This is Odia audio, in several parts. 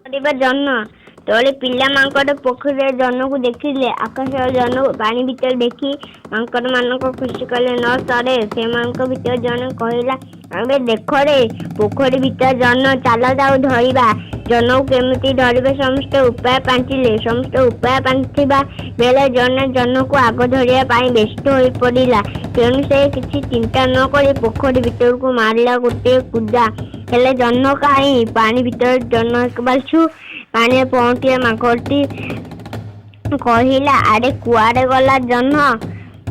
ଧରିବା ଜହ୍ନ। ତଳେ ପିଲା ମାଙ୍କଡ଼ ପୋଖରୀରେ ଜହ୍ନକୁ ଦେଖିଲେ। ଆକାଶରେ ଜହ୍ନକୁ ପାଣି ଭିତରେ ଦେଖି ମାଙ୍କଡ଼ମାନଙ୍କ ଖୁସି କହିଲେ ନ ସରେ। ସେମାନଙ୍କ ଭିତରେ ଜଣେ କହିଲା, ଆରେ ଦେଖରେ, ପୋଖରୀ ଭିତରେ ଜହ୍ନ, ଚାଲ ତାକୁ ଧରିବା। ଜହ୍ନକୁ କେମିତି ଧରିବେ ସମସ୍ତେ ଉପାୟ ପାଞ୍ଚିଲେ। ସମସ୍ତେ ଉପାୟ ପାଞ୍ଚୁଥିବା ବେଳେ ଜଣେ ଜହ୍ନକୁ ଆଗ ଧରିବା ପାଇଁ ବ୍ୟସ୍ତ ହୋଇପଡ଼ିଲା। ତେଣୁ ସେ କିଛି ଚିନ୍ତା ନ କରି ପୋଖରୀ ଭିତରକୁ ମାରିଲା ଗୋଟିଏ କୁଦା। ହେଲେ ଜହ୍ନ କାହିଁ? ପାଣି ଭିତରେ ଜହ୍ନ ଏକବାର ଛୁ। ପାଣିରେ ପହଁରୁଥିବା ମାଙ୍କଡ଼ଟି କହିଲା, ଆରେ କୁଆଡ଼େ ଗଲା ଜହ୍ନ?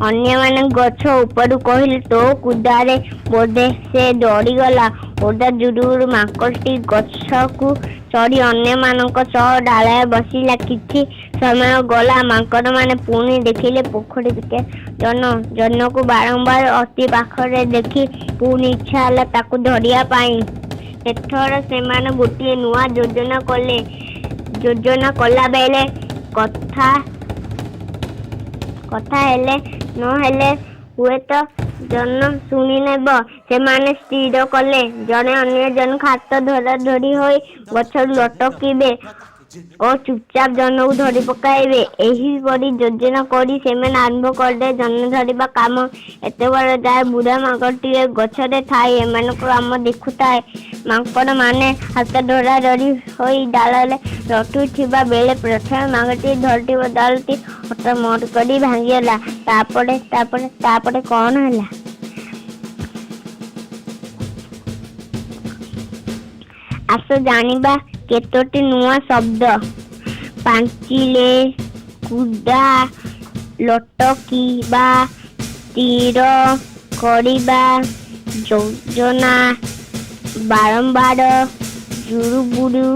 ଅନ୍ୟମାନେ ଗଛ ଉପରୁ କହିଲେ, ତୋ କୁଦାରେ ବୋଧେ ସେ ଡରିଗଲା। ଓଦା ଜୁଡ଼ୁବୁଡ଼ୁ ମାଙ୍କଡ଼ଟି ଗଛକୁ ଚଢ଼ି ଅନ୍ୟମାନଙ୍କ ସହ ଡାଳରେ ବସିଲା। କିଛି ସମୟ ଗଲା। ମାଙ୍କଡ଼ମାନେ ପୁଣି ଦେଖିଲେ ପୋଖରୀ ଭିତରେ ଜହ୍ନ। ଜହ୍ନକୁ ବାରମ୍ବାର ଅତି ପାଖରେ ଦେଖି ପୁଣି ଇଚ୍ଛା ହେଲା ତାକୁ ଧରିବା ପାଇଁ। ଏଥର ସେମାନେ ଗୋଟିଏ ନୂଆ ଯୋଜନା କଲେ। ଯୋଜନା କଲାବେଳେ କଥା ହେଲେ ନ ହେଲେ ହୁଏତ ଜହ୍ନ ଶୁଣିନେବ। ସେମାନେ ସ୍ଥିର କଲେ, ଜଣେ ଅନ୍ୟ ଜଣଙ୍କ ହାତ ଧରାଧରି ହୋଇ ଗଛରୁ ଲଟକିବେ ଓ ଚୁପଚାପ ଜହ୍ନକୁ ଧରି ପକାଇବେ। ଏହିପରି ଯୋଜନା କରି ସେମାନେ ଆରମ୍ଭ କଲେ ଜହ୍ନ ଧରିବା କାମ। ଏତେବେଳ ଯାଏ ବୁଢ଼ା ମାଙ୍କଡ଼ଟିଏ ଗଛରେ ଥାଇ ଏମାନଙ୍କ କାମ ଦେଖୁଥାଏ। ମାଙ୍କଡ଼ମାନେ ହାତ ଧରାଧରି ହୋଇ ଡାଳରେ ଲଟକୁଥିବା ବେଳେ ପ୍ରଥମେ ମାଙ୍କଡ଼ଟି ଧରିଥିବା ଡାଳଟି ହଠାତ୍ ମଡ଼ କରି ଭାଙ୍ଗିଗଲା। ତାପରେ ତାପରେ ତାପରେ କଣ ହେଲା? ଆସ ଜାଣିବା କେତୋଟି ନୂଆ ଶବ୍ଦ। ପାଞ୍ଚିଲେ, କୁଦା, ଲଟକିବା, ସ୍ଥିର କରିବା, ଯୋଜନା, ବାରମ୍ବାର, ଜୁଡ଼ୁବୁଡ଼ୁ।